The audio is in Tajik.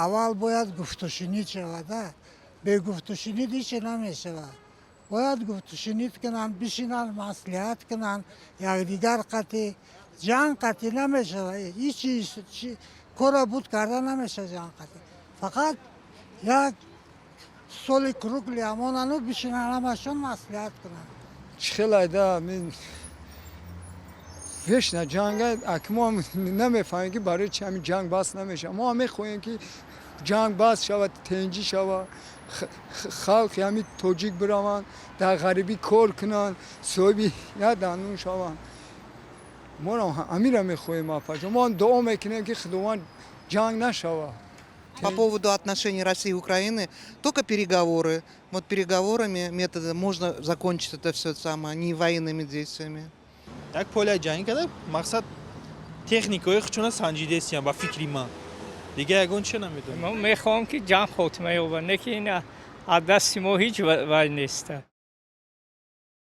Аввал бояд гуфтушунид шавада. Бе гуфтушунид ҳече намешавад. Бояд гуфтушунид кунанд, бишинанд, маслиҳат кунанд якдигар қатӣ. Ҷанг қатӣ намешавад ҳечи, кора буд карда намешавад ҷанг қатӣ. Фақат як столи круглый ҳамонану бишинанд, ҳамашон маслиҳат кунанд. Чӣ хел айда мин вечно ҷанга. Ак мо намефаҳмем, ки барои чи ҳамин ҷанг бас намешавад. Мо ҳам мехоҳем, ки ҷанг бас шавад, тенҷӣ шавад, халқи ҳамин тоҷик бираванд, дар ғарибӣ кор кунанд, соҳиби як дандон шаванд. Моро ҳамира мехоҳем, апаҷон. Мо дуо мекунем, ки Худованд ҷанг нашавад. По поводу отношений России и Украины, только переговоры. Вот переговорами, методом можно закончить это все самое, не военными действиями. Як поляи ҷангӣ карда, мақсад техникаҳои худшона санҷидестиян, ба фикри ман. Дига ягон чиа намедонам. Мо мехоҳам, ки ҷанг хотима ёбад, не ки ин аз дасти мо ҳеҷ вай неста.